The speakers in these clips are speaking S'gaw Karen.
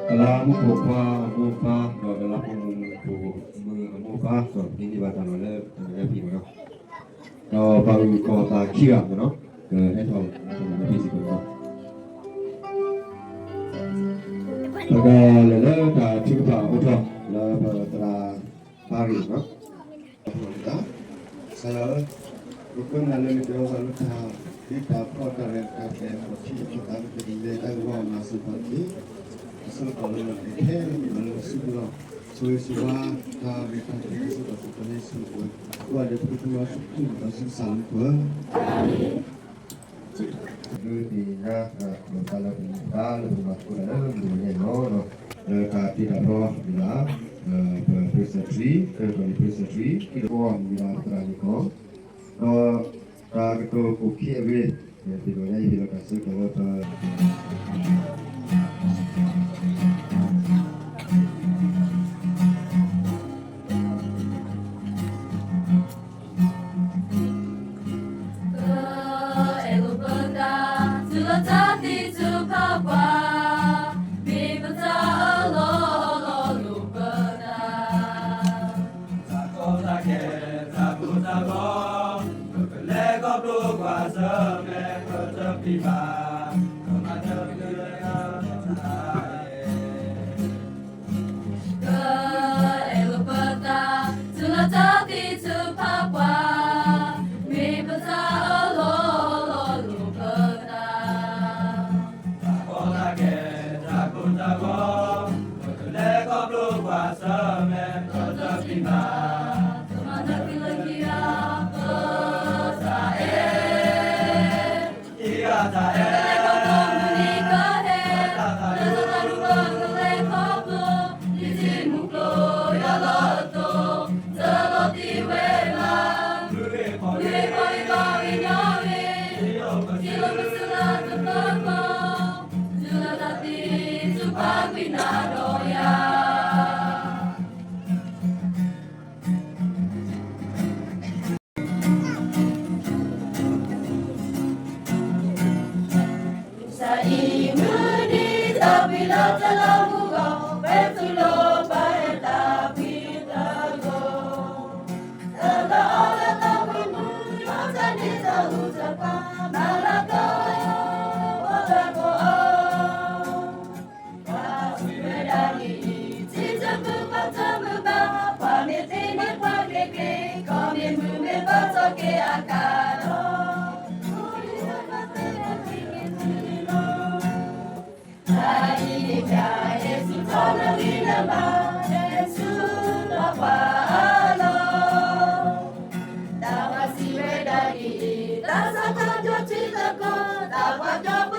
ကလါမုၢ်ပိာ်ခွါအမိၢ်ပၢ် ဒီးကလါမုၢ်ပိာ်မုၣ်အမိၢ်ပၢ် ဒီးပန့ၢ်ဘၣ်တၢ်လီၢ်လၢတၢ်လၢဖံးမ့ၢ်နီၤ, ဒီးပှၤဂုၤကီၢ်သးခံဂၤမ့ၢ်နီၤ, ကဟဲထီၣ်လၢတၢ်လၢဖံးစ့ၢ်ကီးနီၤ, ပကလဲၤလၢတၢ်ထုကဖၣ်အိၣ်ထီၣ်လၢပသရၣ် ဖးရံၣ်နီၤ, ကစၢ်ယွၤဧၢ, ပဃ့နၤလၢနကဲထီၣ်သးလၢတၢ်ဃ့တၢ်ဖီၣ်တၢ်ရဲၣ်တၢ်ကျဲၤ ပထံၣ်ပသးလၢပကလဲၤတၢ်ဂ့ၢ်ဝီမၤစၢၤပှၤတက့ၢ်, အဆၢကတီၢ်လၢနကဟဲလၢနမၤလၢပစုပူၤလီၤ, ဆိၣ်ဂ့ၤဆိၣ်ဝါ တၢ်ရဲၣ်တၢ်ကျဲၤ ကစၢ်ယွၤ ပကဟဲဆူပှၤ, ပှၤဒီးပကသူၣ်လီၤဆူၣ်ထူၣ်ဒီးဆူကစၢ်လၢပှၤ လၢသ့ၣ်ညါ ဒီးတၢ်လၢပမူဒါလၢပမၤသကိးတၢ်လၢမုၢ်တနံၤအံၤလီၤ, လၢတၢ်တ့တၢ်ဖျီမ့ၢ်ဒၣ် ပ presbytery ကဲထီၣ်န့ၣ် presbytery ကံၢ်တကီၢ်မ့ၢ်ဒၣ်ပသရၣ်န့ၣ်ကီၢ်, ဒီးတၢ်ကတိၤကိၣ်ခံအဂ့ၢ် သ့ၣ်ညါအံၤဒီးတၢ်ဆၢကတီၢ်လၢပ အဲၣ်လိာ်ပသး သုးလီၤတၢ်သံတဖၣ်ပှၤ, မ့ၢ်ပတၢ်အၢၣ်လီၤလီၤလိာ်ပသး, တၢ်ကီတၢ်ခဲ တၢ်ကိၢ်တၢ်ဂီၤ, ပကလဲၤခီဖျိကွၢ်ဆၢၣ်မဲာ် ပတပျံၤဘၣ်, ပမၤတၢ်ပျံၤ တၢ်ပှၤစံးဝဲဒၣ်ဒ်အံၤ, တၢ်စးထီၣ်ပယီၤထံသကိး, တၢ်ပှၤကီၢ်ဖိဖိပလံၤ, ကီၢ်မ့ၢ်မုာ်မ့ၢ်ပၢထီၣ်က့ၤအခါဒီး, အိၣ်လံတၢ်ဘၣ်သ့ၣ်အသ့ၣ်က့ၤလီၤ. မုၢ်ဆါအံၤမုၢ်နံၤ သးပှ့ၤလၢတလးမူလီၤ, ဒ်န့ၣ်စၢၤတၢ်ဘၣ်တ့ၢ်ဟဲအသိး, စိၤဒ့ပှၤကလုာ်တကွံ, လံာ်အိၣ်ပှၤဘၣ်တ့ၢ်အသံ, စိၤကံၢ်ဘီ လုၢ်လီၤအိၣ်ဘှံး တၢ်ပှၤစံးဝဲဒၣ်ဒ်အံၤ, ထံတမုာ်ကီၢ်တမုာ်ဘၣ်,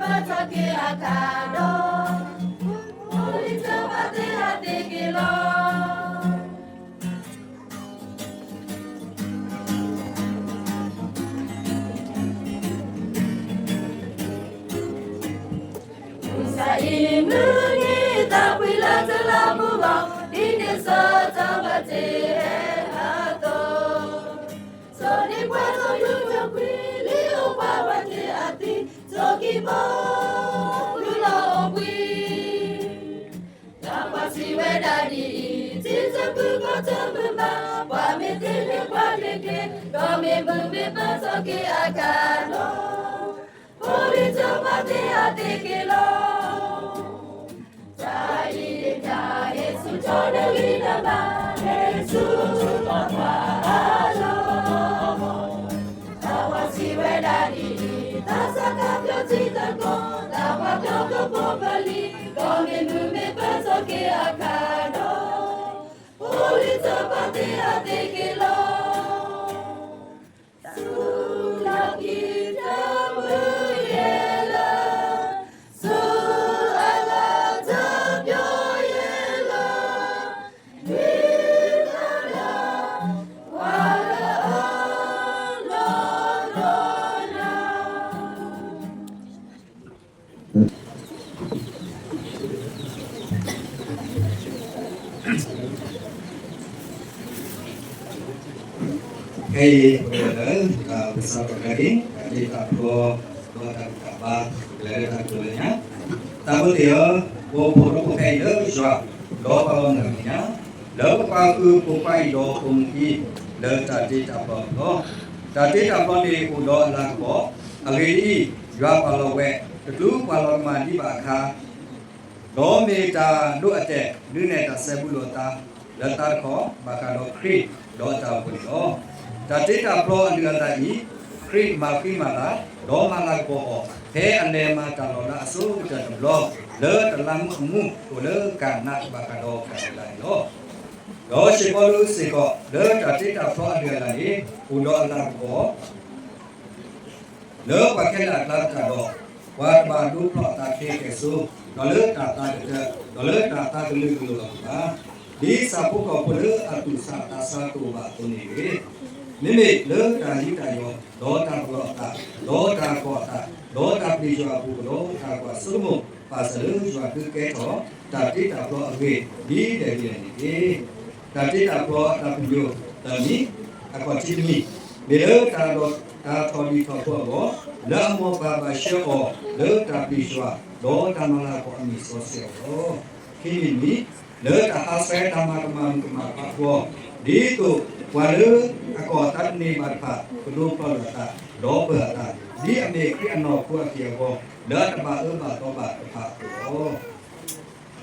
ပှၤမ့ၢ်သ့န့ၢ်ပှၤကျ့ကျ့, ဒီးမ့ၢ်မုာ်မ့ၢ်ပၢထီၣ်က့ၤအခါဒီး, အိၣ်လံတၢ်ဘၣ်သ့ၣ်အသ့ၣ်က့ၤလီၤ. တၢ်အံၤတၢ်ဟ့ၣ်ဆူၣ်ထီၣ်တဂံၢ်တဘါ, ဟ့ၣ်ဆူၣ်ထီၣ်ပှၤအလီၢ် တၢ်ပှၤစံးဝဲဒၣ်ဒ်အံၤ, တၢ်စးထီၣ်ပယီၤထံသကိး, တၢ်ပှၤကီၢ်ဖိဖိပလံၤ, ကီၢ်မ့ၢ်မုာ်မ့ၢ်ပၢထီၣ်က့ၤအခါဒီး, အိၣ်လံတၢ်ဘၣ်သ့ၣ်အသ့ၣ်က့ၤလီၤ. ဆူလီၢ်ခံတၢ်ဘျုးယဲလၢ ဆူအလၤတၢ်ပျီယဲလၢ ဒ်တၢ်လၢ ပှၤလၢအလီၢ်လီၤနၤ ခဲအံၤ ပကလဲၤလၢ တၢ်ကစီၣ်တခါန့ၣ် တၢ်တ့တၢ်ဖျီ ဒီးတၢ်ဘူၣ်တၢ်ဘါ ပကလဲၤလၢတၢ်ကတိၤလၢညါ, တၢ်ဖိသ့ၣ်ဧၢ, ပအိၣ်ဖှိၣ်ဒီးဖိခဲအံၤလၢယွၤ, ဒီးပှၤလီၤမုၢ်လၢ်မဲာ်ညါ, လၢပပှၤဃုာ်ဖိခွါအံၤဒီးပိာ်မုၣ်အံၤ လၢတၢ်တ့တၢ်ဖျီအပူၤလီၤ. တၢ်တ့တၢ်ဖျီန့ၣ်အိၣ်ဒီးအလၤကပီၤ, အဂ့ၢ်ဒ်အံၤ, ယွၤပာ်လီၤဝဲ, တချုးပှၤလီၤကမၣ်ဒံးဘၣ်အခါ ဒီးမ့ၢ်တၢ်ဒိၣ်အတဲာ် ဒုးနဲၣ်တၢ်စဲဘူးလိာ်အသး လၢသးတခီ ဘၣ်ဃးဒီးခရံာ် ဒီးအတၢ်အိၣ်ဖှိၣ်န့ၣ်လီၤ. တၢ်တ့တၢ်ဖျီအလုၢ်အလၢ်အံၤ, ခရံာ်မၤဃံမၤလၤ, ဒီးမၤလၤကပီၤအီၤ, ဖဲအလဲၤမၤတၢ်လီၤလးအဆိကတၢၢ်တဘျီ, လၢတလးမူအမူး အိၣ်လၢကၤနးဘၣ်ဃးဒီးတၢ်လုၢ်လၢ်န့ၣ်လီၤ. ဒီးစံးပီလူးစ့ၢ်ကီး လၢတၢ်တ့တၢ်ဖျီအလုၢ်အလၢ်န့ၣ် အိၣ်ဒီးအလၤကပီၤ လၢပှၤခဲလၢာ်အကျါသတးဒီး, ပှၤတဘၣ်ဒိဖျီအသးခဲကဲဆိ, ဒီးလၢတၢ်သးကတၢၢ်, ဒီးလၢတၢ်သးကလုာ်ကလိာ်အပူၤဘၣ်. ဒ်ဆၣ်ဖိကီၢ်ဖိလၢအသူၣ်ဆးသးဆးတအိၣ်ဘၣ်အသိးန့ၣ်တက့ၢ်. မ့မ့ၢ်လၢတၢ်ယူးတၢ်ယီၢ်, ဒီးတၢ်ပလီၢ်အသး, ဒီးတၢ်ကီၤအသး, ဒီးတၢ်ပျံၤယွၤအပူၤ ဒီးတၢ်ကွၢ်ဆိကမိၣ် ဘၣ်ဆၣ်လၢယွၤဒုးကဲထီၣ် တၢ်တ့တၢ်ဖျီအဂ့ၢ် ဒ်လဲၣ်ဒ်လဲၣ်န့ၣ်တက့ၢ်. တၢ်တ့တၢ်ဖျီအတၢ်ပညိၣ်သၢမံၤ, အခီၣ်ထံးတမံၤ, မ့ၢ်လၢတၢ်ဒီးတၢ်ထီၣ်လံၣ်ထီၣ်ဘိအဂီၢ်, လၢအမိၢ်ပၢ်ဘၣ်ဆှၢအီၤ လၢတၢ်ပျံၤယွၤ, ဒီးတၢ်မၤလၤကပီၤအမံၤစီဆှံအဂီၢ်လီၤ. ခံမံၤတမံၤ, လၢတၢ်ဟးဆှဲးတၢ်မၤကမၣ်မုၣ်ကမၣ်ခွါအဂီၢ်, ဒ်သိးပှၤလၢအကီၢ်အသးတန့ၢ်ဘၣ်တဖၣ် ကဒိးဖျီလိာ်အသး, ဒီးပၢၤအသး, ဒ်အမ့ၢ်ခရံာ်အနီၢ်ခိအက့ၢ်အဂီၤ, လၢအတဘၣ်အၢဘၣ်သီဘၣ်တဖၣ်အသိးလီၤ. သၢမံၤတမံၤ, မ့ၢ်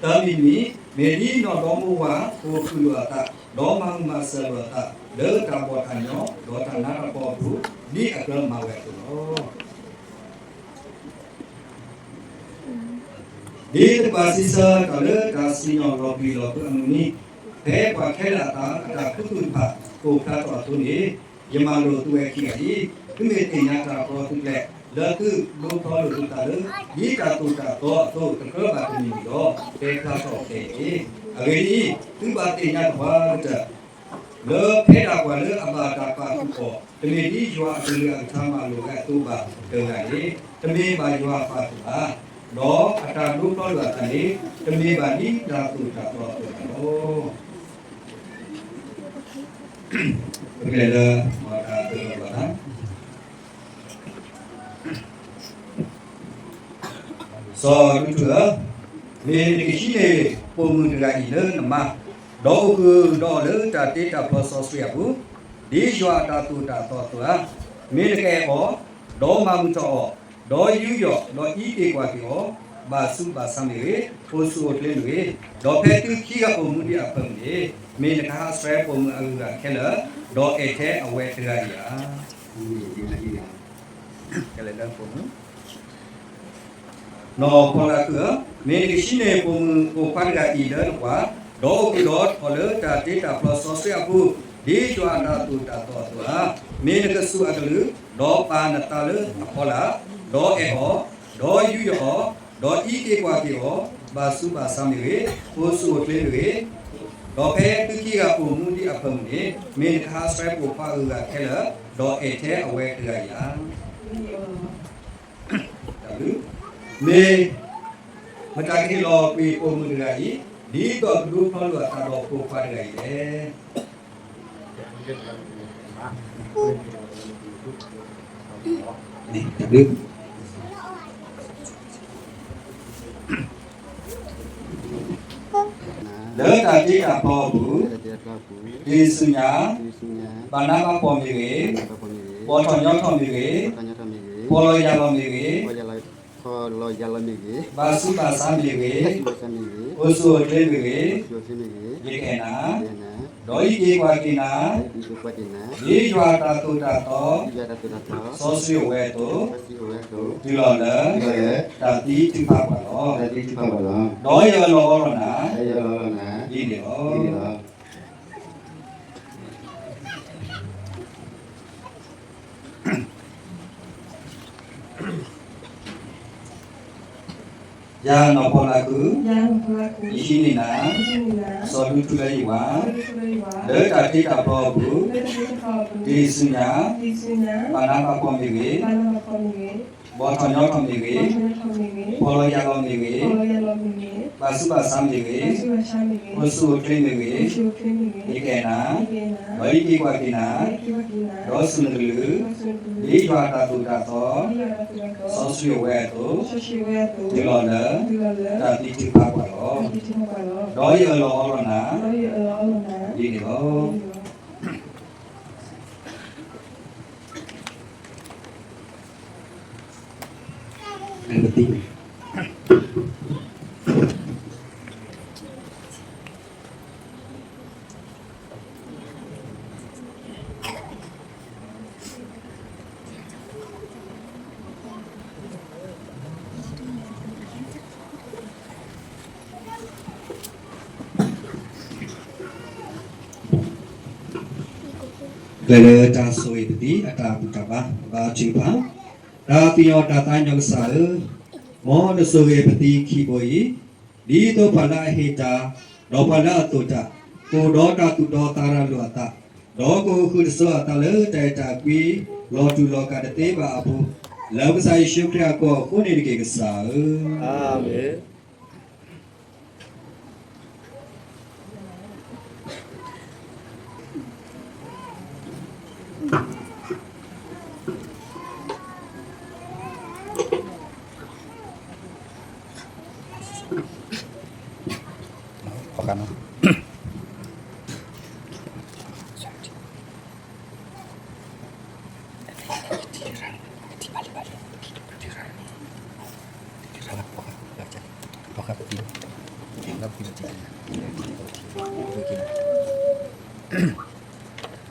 ဒ်နီၢ်ဒီမါဝၤ ကအိၣ်ဃုာ်လိာ်အသး, ဒီးမၤမုာ်မၤစၢၤလိာ်အသး, လၢတၢ်ဘီၣ်တၢ်ညီ, ဒီးတၢ်နးတၢ်ဖှီၣ်အပူၤ, ဒ်အကြၢးမၤဝဲအသိးလီၤ. ဒ်တကပၤစံးဆၢတၢ်လၢတၢ်စံၣ်ညီၣ်လီၤပျံၤလီၤဖုးအမုၢ်နံၤ, ဖဲပှၤခဲလၢာ်အသးအတၢ်ခူသူၣ်တဖၣ် ပိာ်ဖျါထီၣ်အသိးန့ၣ်, ယမၤလိာ်သုဝဲခံဂၤအံၤ, သုမ့ၢ်သ့ၣ်ညါတၢ်ကီသုကျဲ, လၢသုဒိးဖျီလိာ်သုသးလၢ ဒ်တၢ်သိၣ်တၢ်သီအသိး တကြၢးဘၣ်တမံၤမံၤဒီး တဲဖျါထီၣ်ခဲအံၤတက့ၢ်. အဂ့ၢ်ဒ်အံၤ, သုဘၣ်သ့ၣ်ညါတပှၤကတၢၢ် လၢဖဲဒၣ်ပှၤလၢအဘၣ်တၢ်ပာ်သူၣ်အီၤ တမ့ၢ်ဒ်ယွၤအကလုၢ်အကထါမၤလိာ်ဝဲအသိးဘၣ်တဂၤန့ၣ်, တမ့ၢ်ဘၣ်ယွၤအပာ်သူၣ်ဘၣ်, ဒီးအတၢ်ဒိးဖျီလိာ်အသးန့ၣ် တမ့ၢ်ဘၣ်ဒ်တၢ်သိၣ်တၢ်သီအသိးဘၣ်လီၤ. ပကလဲၤလၢ တၢ်သိၣ်တၢ်သီ စီၤဒူထူဧၢ, မ့ၢ်နကဟံးန့ၢ်ပိာ်မုၣ်တဂၤအံၤလၢနမါ, ဒီးအိၣ်ဃုာ်ဒီးအီၤလၢတၢ်တ့တၢ်ဖျီစီဆှံအပူၤ, ဒ်ယွၤအတၢ်သိၣ်တၢ်သီအသိးဧါ. မ့ၢ်နကအဲၣ်အီၤ, ဒီးမၤမုာ်ထီၣ်အီၤ, ဒီးယူးယီၣ်, ဒီးအံးက့ၤကွၢ်က့ၤအီၤ, ဘၣ်ဆူးဘၣ်ဆါမ့ၢ်ဂ့ၤ, အိၣ်ဆူၣ်အိၣ်ချ့မ့ၢ်ဂ့ၤ, ဒီးဖဲသုခံဂၤအိၣ်မူဒံးအဖၢမုၢ်န့ၣ်, မ့ၢ်နကဟးဆှဲးပိာ်မုၣ်အဂုၤအဂၤခဲလၢာ်, ဒီးအဲၣ်ထဲအဝဲတဂၤအံၤဧါ. နီၢ်ဖီလါခုဧၢ, မ့ၢ်နကဟံးန့ၢ်ပိာ်မုၣ်ပိာ်ခွါတဂၤအံၤလၢနပှၤ, ဒီးအိၣ်ဃုာ်ဒီးအီၤလၢတၢ်တ့တၢ်ဖျီစီဆှံအပူၤ, ဒ်ယွၤအတၢ်သိၣ်တၢ်သီအသိးဧါ. မ့ၢ်နကစူၢ်အကလုၢ်, ဒီးပာ်နသးလၢအဖီလာ်, ဒီးအဲၣ်အီၤ, ဒီးယူးယီၣ်အီၤ, ဒီးအံးက့ၤကွၢ်က့ၤအီၤ, ဘၣ်ဆူးဘၣ်ဆါမ့ၢ်ဂ့ၤ, အိၣ်ဆူၣ်အိၣ်ချ့မ့ၢ်ဂ့ၤ, ဒီးဖဲသုခံဂၤအိၣ်မူဒံးအဖၢမုၢ်န့ၣ်, မ့ၢ်နကဟးဆှဲးပိာ်ခွါအဂုၤအဂၤခဲလၢာ်, ဒီးအဲၣ်ထဲအဝဲတဂၤအံၤဧါ. မ့ၢ်မတၤကဟ့ၣ်လီၤကွံာ်ပိာ်မုၣ်တဂၤအံၤ, ဒ်သိးကဒိးဖျီလိာ်အသးဒီးပိာ်ခွါတဂၤအံၤလဲၣ်. လၢတၢ်တ့တၢ်ဖျီအပူၤ, တ့ဆူညါ, ဘၣ်နးဘၣ်ဖှီၣ်မ့ၢ်ဂ့ၤ, ဘီၣ်ထီၣ်ညီထီၣ်မ့ၢ်ဂ့ၤ, ဖီၣ်လီၤယာ်လီၤမ့ၢ်ဂ့ၤ, ဘၣ်ဆူးဘၣ်ဆါမ့ၢ်ဂ့ၤ, အိၣ်ဆူၣ်အိၣ်ချ့မ့ၢ်ဂ့ၤ, ယကအဲၣ်နၤ, ဒီးအံးက့ၤကွၢ်က့ၤနၤ, ဒ်ယွၤအတၢ်သိၣ်တၢ်သီ, စီဆှံအိၣ်ဝဲအသိး, တုၤလီၤလၢ တၢ်သံထုးဖးပှၢ်လီၤ. ဒီးယအၢၣ်လီၤအီလီၤနၤ, ဒ်န့ၣ်လီၤ. ယၤနီၢ်ဖီလါခု, ယဟံးန့ၢ်နၤ, စီၤဒူထူလၢယဝၤ, လၢတၢ်တ့တၢ်ဖျီအပူၤ, တ့ဆူညါ, ဘၣ်နးဘၣ်ဖှီၣ်မ့ၢ်ဂ့ၤ, ဘီၣ်ထီၣ်ညီထီၣ်မ့ၢ်ဂ့ၤ, ဖီၣ်လီၤယာ်လီၤမ့ၢ်ဂ့ၤ, ဘၣ်ဆူးဘၣ်ဆါမ့ၢ်ဂ့ၤ, အိၣ်ဆူၣ်အိၣ်ချ့မ့ၢ်ဂ့ၤ, ယကအဲၣ်နၤ, ဒီးအံးက့ၤကွၢ်က့ၤနၤ, ဒီးဆူၣ်နကလုၢ်, ဒ်ယွၤအတၢ်သိၣ်တၢ်သီ, စီဆှံအိၣ်ဝဲအသိး, တုၤလီၤလၢ တၢ်သံထုးဖးပှၢ်လီၤ. ဒီးယအၢၣ်လီၤအီလီၤနၤ, ဒ်န့ၣ်လီၤ. ကျဲၤလၢတၢ်ဆိၣ်ဂ့ၤပသံအတၢ်ဘူၣ်တၢ်ဘါ ဘါထုကဖၣ်. တၢ်ပညိၣ်တၢ်သးကညီၤကစၢ်ဧၢ, မ်နဆိၣ်ဂ့ၤပသံခံဘိအံၤ, ဒ်သိးပှၤလၢအဟ့ၣ်တၢ်, ဒီးပှၤလၢအသိၣ်တၢ်, ကအိၣ်ဒီးတၢ်သူၣ်တီသးရၤလိာ်အသး, ဒီးကအိၣ်ဃုာ်တစိၤအသးလၢတၢ်အဲၣ်တၢ်ကွံ, လီၤတူာ်လီၤကာ်တသ့ဘၣ်အပူၤ, လၢကစၢ်ယ့ၣ်ၡူးခရံာ်အဃိအဃိန့ၣ်တက့ၢ် ကစၢ်ဧၢ. အၤမ့ၣ်.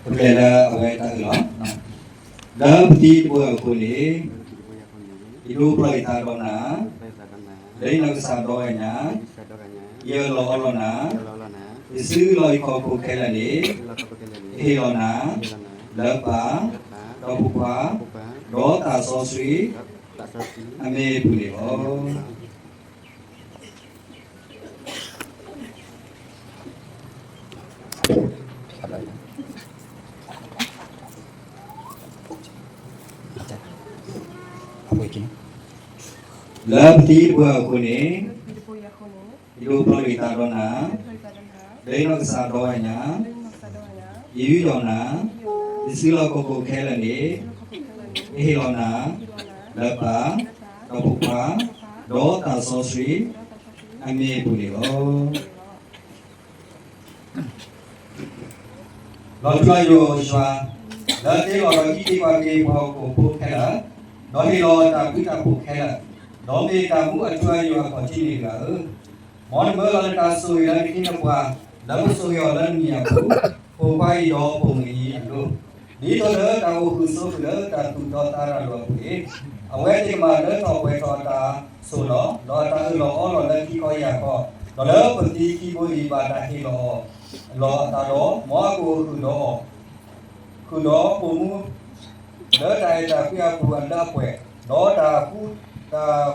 ပကလဲၤလၢအဝဲတၢ်အၢၣ်လီၤ, လၢပသံတဘိအဃိန့ၣ်, ယဒိးဖျီၣ်ယသးဒီးနၤ, လၢ လၢယနီၢ်ကစၢ်ဒီဂၤညါ, ယအၢၣ်လီၤအီလီၤနၤ, ယစုလီၤယဟီၣ်ခိၣ်ခဲလၢာ်န့ၣ်, ယဟ့ၣ်လီၤနၤ, လၢပၢ်, ဒီးဖိခွါ, ဒီးသးစီဆှံ, အမ့ၢ်အပူၤန့ၣ်လီၤ. လၢပတံၤပှၤအဃိန့ၣ်, ယဒိးဖျီက့ၤသးဒီးနၤ, လၢယနီၢ်ကစၢ်ဒီဂၤညါ, ယယူးယီၣ်နၤ, ယစုလီၢ်ခိၣ်ခိၣ်ခဲလၢာ်န့ၣ်, ယဟ့ၣ်လီၤနၤ, လၢပၢ်, ဒီးဖိခွါ, ဒီးသးစီဆှံ, အမ့ၢ်အပူၤန့ၣ်လီၤ. လီၤထူလီၤယိာ်ယွၤ, လၢတ့လီၤဒီးဟံးက့ၤကွၢ်က့ၤပှၤဟီၣ်ခိၣ်ဖိခဲလၢာ်, ဒီးဟ့ၣ်လီၤတၢ်ဘျုးတၢ်ဖှိၣ်ခဲလၢာ်, ဒီးမ့ၢ်တၢ်မူအထူအယိာ်အခီၣ်ထံးန့ၣ်တဂၤဧၢ, မ်နမၢလီၤနတၢ်ဆိၣ်ဂ့ၤလၢနခ့နပှၤ, လၢပဆိၣ်ဂ့ၤအီၤလၢနမံၤအပူၤ, ပိာ်ခွါအံၤဒီးပိာ်မုၣ်အံၤအလိၤ, ဒ်သိးလၢတၢ်အိၣ်ဃုာ်ဆိးဃုာ်လၢတၢ်သူၣ်တီသးလိၤအပူၤန့ၣ်, အဝဲသ့ၣ်ကမၤလၢထီၣ်ပှဲၤထီၣ်အတၢ်ဆိၣ်လီၤ, ဒီးအတၢ်အၢၣ်လီၤအီလီၤလၢခံခီယၢ်ခီ, ဒီးလၢပသံခံဘိအံၤဘၣ်တၢ်ဟ့ၣ်လီၤအီၤ လီၤအသးဒီး, မ်အကအိၣ်ဃုာ်ဒီးအီၤ, ဃုာ်ဒီးပိာ်မူ လၢတၢ်အဲၣ်တၢ်ကွံအပူၤလၢအပှဲၤ, ဒီးတၢ်ကူ, တၢ်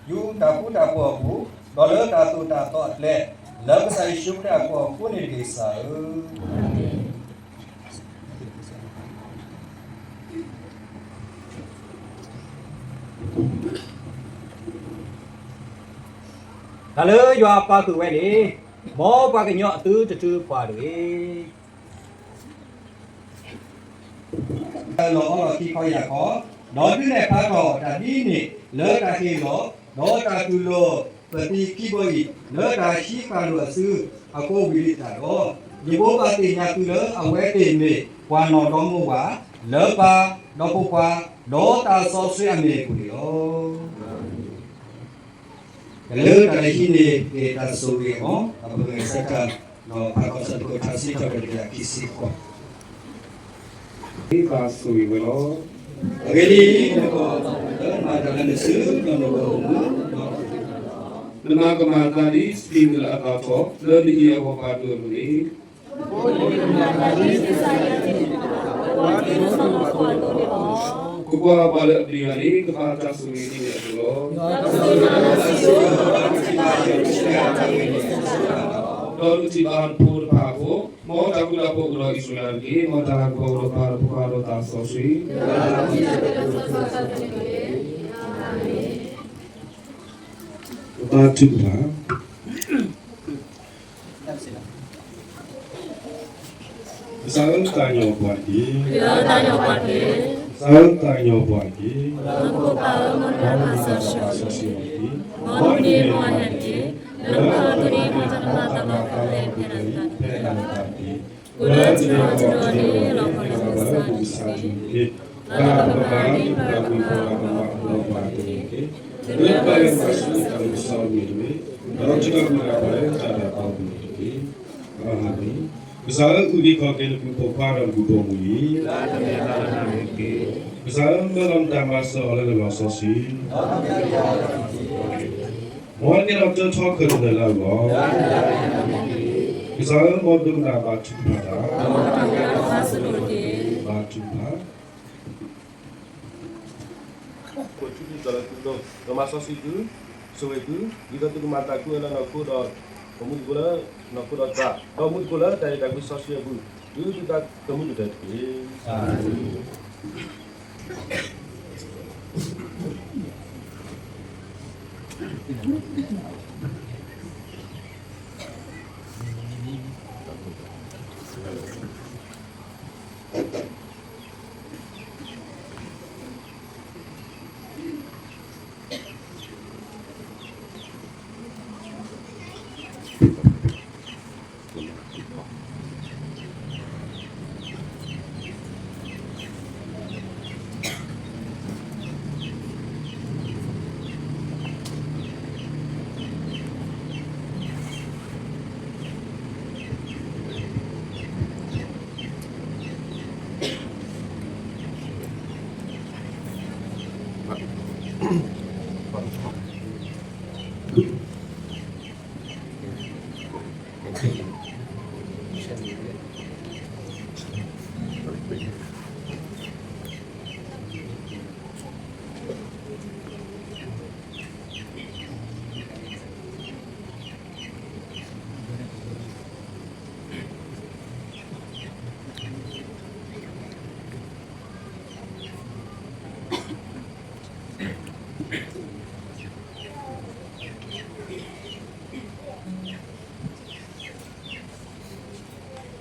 ယူ, တၢ်ဃူတၢ်ဖိးအပူၤ, ဒီးလၢတၢ်သိၣ်တၢ်သီအကျဲ, လၢကစၢ်ယ့ၣ်ၡူးခရံာ်အကိးအဃိန့ၣ်တက့ၢ် ကစၢ်ဧၢ. တၢ်လၢယွၤပာ်ဃုာ်ဝဲန့ၣ်, မ်ပှၤကညီအသုတတုၤပှၤတဂ့ၤ. တၢ်အၢၣ်လီၤအီလီၤခံခီယၢ်ခီ, ဒီးဒုးနဲၣ်ဖျါထီၣ်တၢ်ဒ်န့ၣ်လၢတၢ်ဟ့ၣ်လီၤ, ဒီးတၢ်တူၢ်လိာ်ပသံခံဘိအံၤ လၢတၢ်ဟံးဃာ်လိာ်အစုအဃိဝံၤလံတၢ်ဒီး, ယဘိးဘၣ်သ့ၣ်ညါသုလၢအဝဲသ့ၣ်မ့ၢ်ပှၤနီၢ်ဒီမါဝၤ, လၢပၢ်, ဒီးဖိခွါ, ဒီးသးစီဆှံအမ့ၢ်အပူၤန့ၣ်လီၤ. ကလၢတၢ်တဟံးန့ၢ်က့ၤတၢ်ဆိၣ်ဂ့ၤအဂီၢ်, ဒီးပဂဲၤဆၢထၢၣ်, ဒီးဖးကီးဆၢဖိတဆံတၢ တကယၤခံဆံဃိး, ဒ်သိးဆိၣ်ဂ့ၤဝဲလီၤ. အဂ့ၢ်ဒ်အံၤ, နကီၢ်လၢမၤတၢ်လၢနစု, ဒီးနကီၢ်အိၣ်မူ, နမၤကမၣ်တၢ်ဒ်စပံးမုၢ်လၢအသၣ်ထီၣ်, လၢနအံၤအဂီၢ်ပှၤဒိၣ်အသိးန့ၣ် ကွၢ်ကွၢ်, ပှၤလၢအပျံၤယွၤန့ၣ် ကဘၣ်တၢ်ဆိၣ်ဂ့ၤဒ်န့ၣ်အသိးလီၤ. ဒီးနကထံၣ်ဘၣ်နဖိတဖၣ်အဃိ, မ်တၢ်ဃူတၢ်ဖိးအိၣ်ဒီးအံၣ်စရ့လးတက့ၢ်. မ်တၢ်ဟးဂီၤအိၣ်ဒီးပၢ်ဒီးဖိခွါဒီးသးစီဆှံ ပဘါထုကဖၣ်. ကစၢ်ဧၢ သးကညီၤပှၤတက့ၢ်. ကစၢ်ဧၢ သးကညီၤပှၤတက့ၢ်. မ်နမၤတၢ်စီဆှံအီၤတက့ၢ်. မ်နမၤတၢ်မၤသးလၢ ဖဲအနသးတက့ၢ်. အိၣ်လၢတၢ်လီၢ်တတီၤန့ၣ် လီၤပှီၢ်လၢကစၢ်တက့ၢ်. တၢ်ပကမၤန့ၣ် ပတၢ်ကွၢ်ပှၤ ပမၤအီၤလီၤပှီၢ်တက့ၢ်. လၢပျၢ်လၢပှၤဆူတၢ်မုၢ်စီဝ့ၢ်တက့ၢ်. ဒီးထုကဖၣ်ပှၤလၢတၢ်ဒၣ်ပီပူၤတက့ၢ်. အၤမ့ၣ်. ကစၢ်ဧၢ အုၣ်က့ၤခီၣ်က့ၤနကုၢ်ပိာ်ခွါဒီးနကုၢ်ပိာ်မုၣ်အံၤ. ကစၢ်ဧၢ မၢလီၤနတၢ်မၤစၢၤအီၤလၢနလီၢ်စီဆှံ. မ်နကဲထီၣ်တၢထီကတၢၢ်လၢအဂီၢ်. ကစၢ်ဧၢ မ်ဒိကနၣ်ဘါထုကဖၣ်တၢ်. ဘါထုကဖၣ်. ကစၢ်ယွၤလၢသုလိၤ, ဒီးမၤစီဆှံသု, ဆိၣ်ဂ့ၤသု, ဒ်သိးသုကမၤတၢ်အဃိလၢနီၢ်ခိဒီး, ပမူသကိးလၢနီၢ်ခိဒီးတၢ်, ဒီးမူသကိးလၢတၢ်အဲၣ်တၢ်ကွံစီဆှံအပူၤ, ဒုးသုသးသမူကတၢၢ်တက့ၢ်.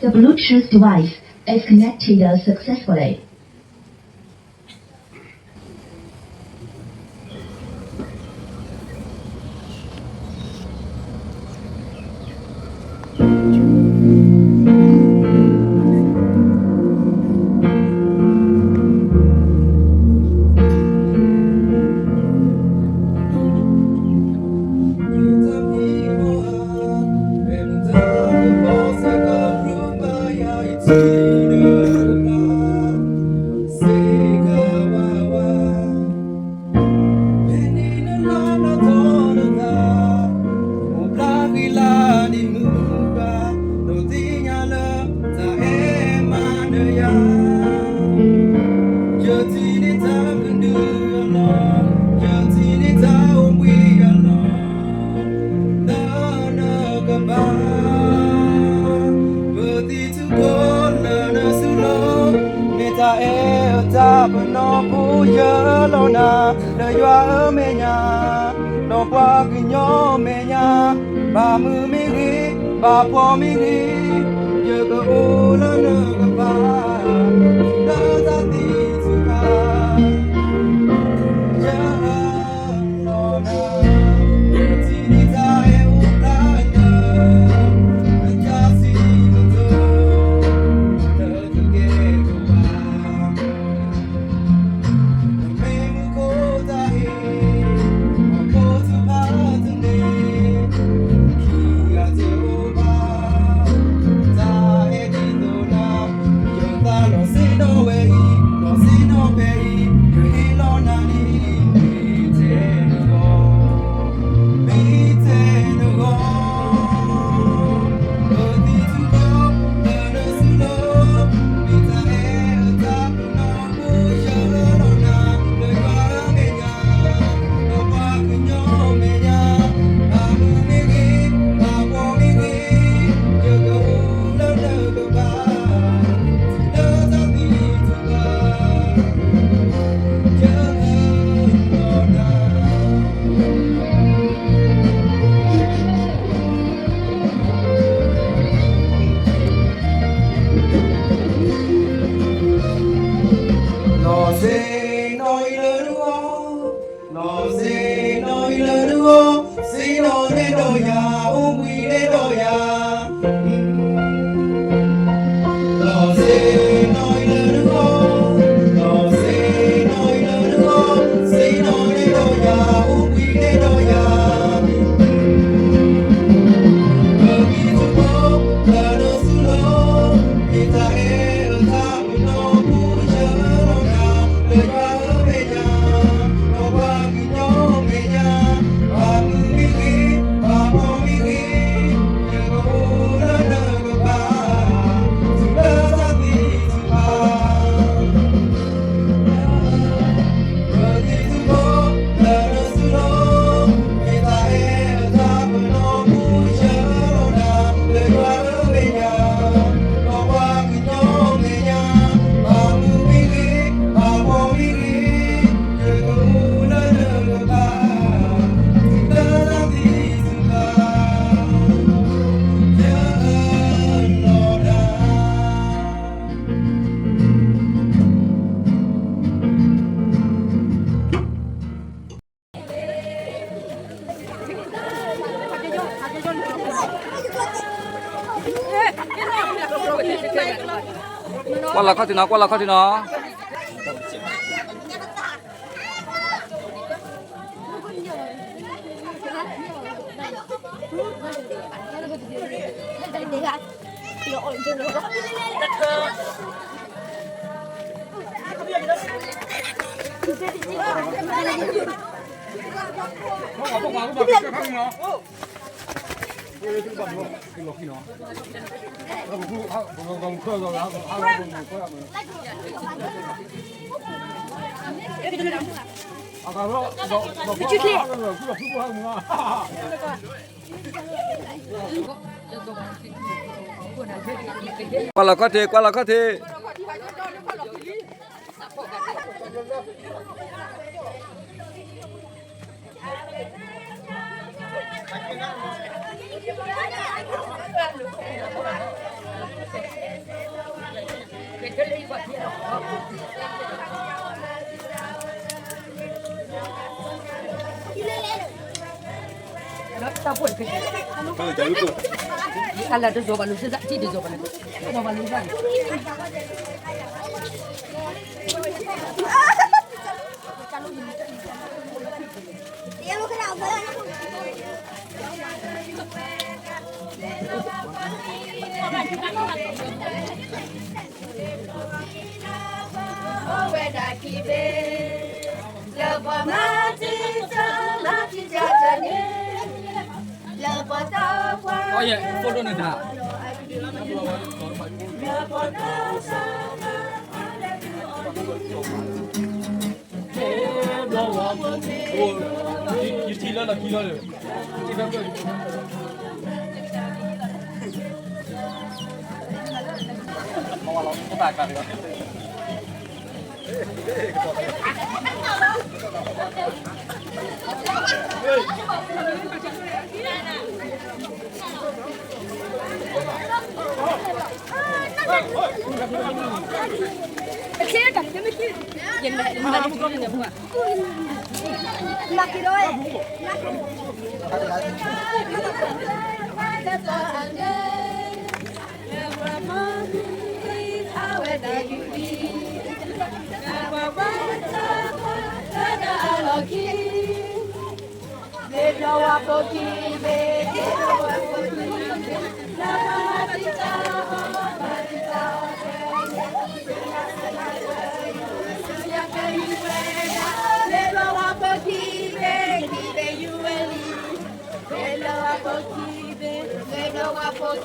The Bluetooth device is connected successfully. Put it to God, learn us to love. မ့ၢ်တၢ်အဲၣ်အတၢ်ပနီၣ်ဖိယၢလီၤနၤ, လၢယွၤဧၢမဲာ်ညါ, ဒီးပှၤကညီမဲာ်ညါ, ဘၣ်မုာ်မ့ၢ်ဂ့ၤ, ဘၣ်ဖှီၣ်မ့ၢ်ဂ့ၤ, ယကအိၣ်လၢနကပၤ, လၢတၢ်သံတဖၣ် နီၢ်စ့နီၢ်အံၤလၢနဂီၢ်, နီၢ်စ့နီၢ်အံၤလၢနဂီၢ်, စ့နီၢ်နဲဒီးယၤ, အိၣ်ဘှံးနဲဒီးယၤ. နီၢ်စ့နီၢ်အံၤလၢနဂီၢ်, နီၢ်စ့နီၢ်အံၤလၢနဂီၢ်, စ့နီၢ်နဲဒီးယၤ, အိၣ်ဘှံးနဲဒီးယၤ. ပဂံၢ်ဆူၣ်ဖိး ပနၢ်ဆူၣ်လီၤ, မ့ၢ်တၢ်အဲၣ်အတၢ်ပနီၣ်ဖိယၢလီၤနၤ, လၢယွၤဧၢမဲာ်ညါ, ဒီးပှၤကညီမဲာ်ညါ, ဘၣ်မုာ်မ့ၢ်ဂ့ၤ, ဘၣ်ဖှီၣ်မ့ၢ်ဂ့ၤ, ယကအိၣ်လၢနကပၤ, တုၤလၢတၢ်သံတဖၣ်. ကွၢ်လီၤခီၣ်ထံးနီၤ, ကွၢ်လီၤခီၣ်ထံးနီၤ. ပှၤပှၤပှၤပှၤပှၤ ကွၢ်လီၤခီၣ်ထံး, ကွၢ်လီၤခီၣ်ထံး. အလၢတဇိဘၣ်လူၤစ့ၢ်ကီး တံၢ်တဇိဘၣ်လၢ တဇိဘၣ်လူၤစ့ၢ်ကီး ယထံၣ်လၢလီၢ်ခံလီၤဒီး အက့ၤထီၣ်ကယ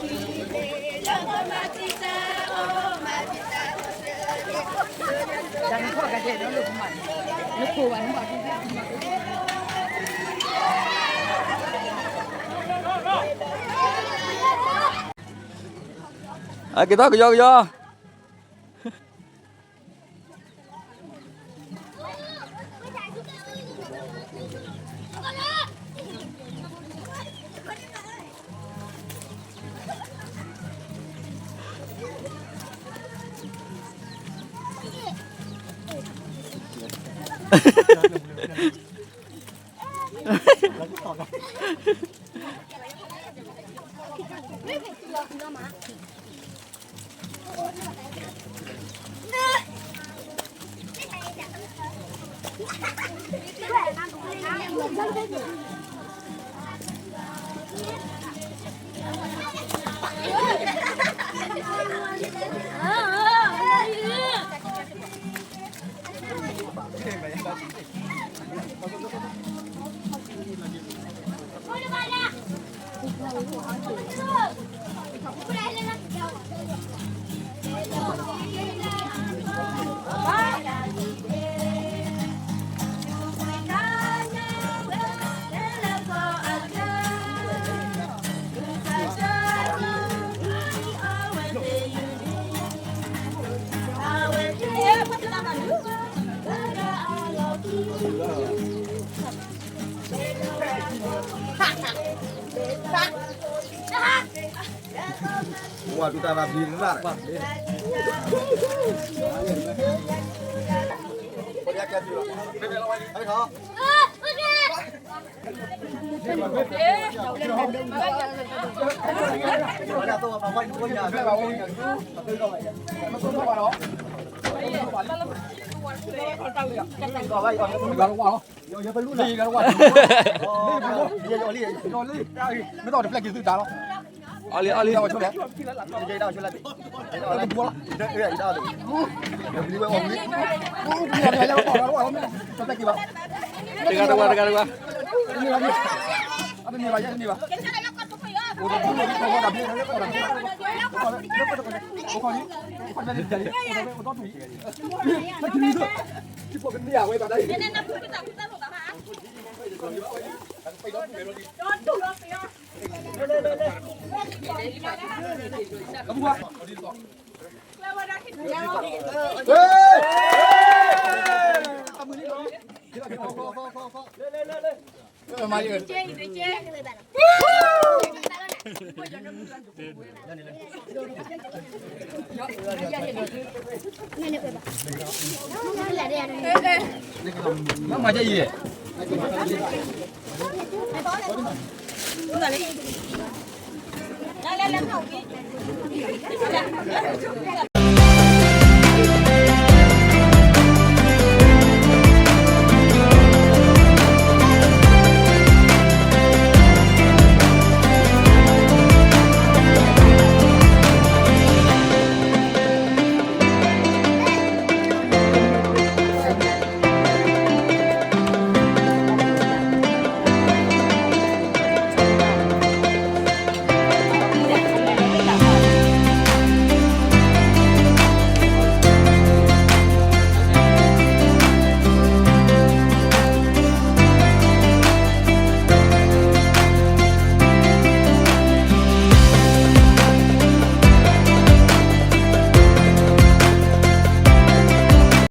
ီကယီ. မ့ၢ်တဖျဲၣ်က့ၤသုတၢ်လီၤ. အီၣ်လံ အီၣ်လံ. တဂၤတဝါ တဂၤတဝါ. တမ့ၢ်ဘၣ် တမ့ၢ်ဘၣ်. မၤကဲအံၤ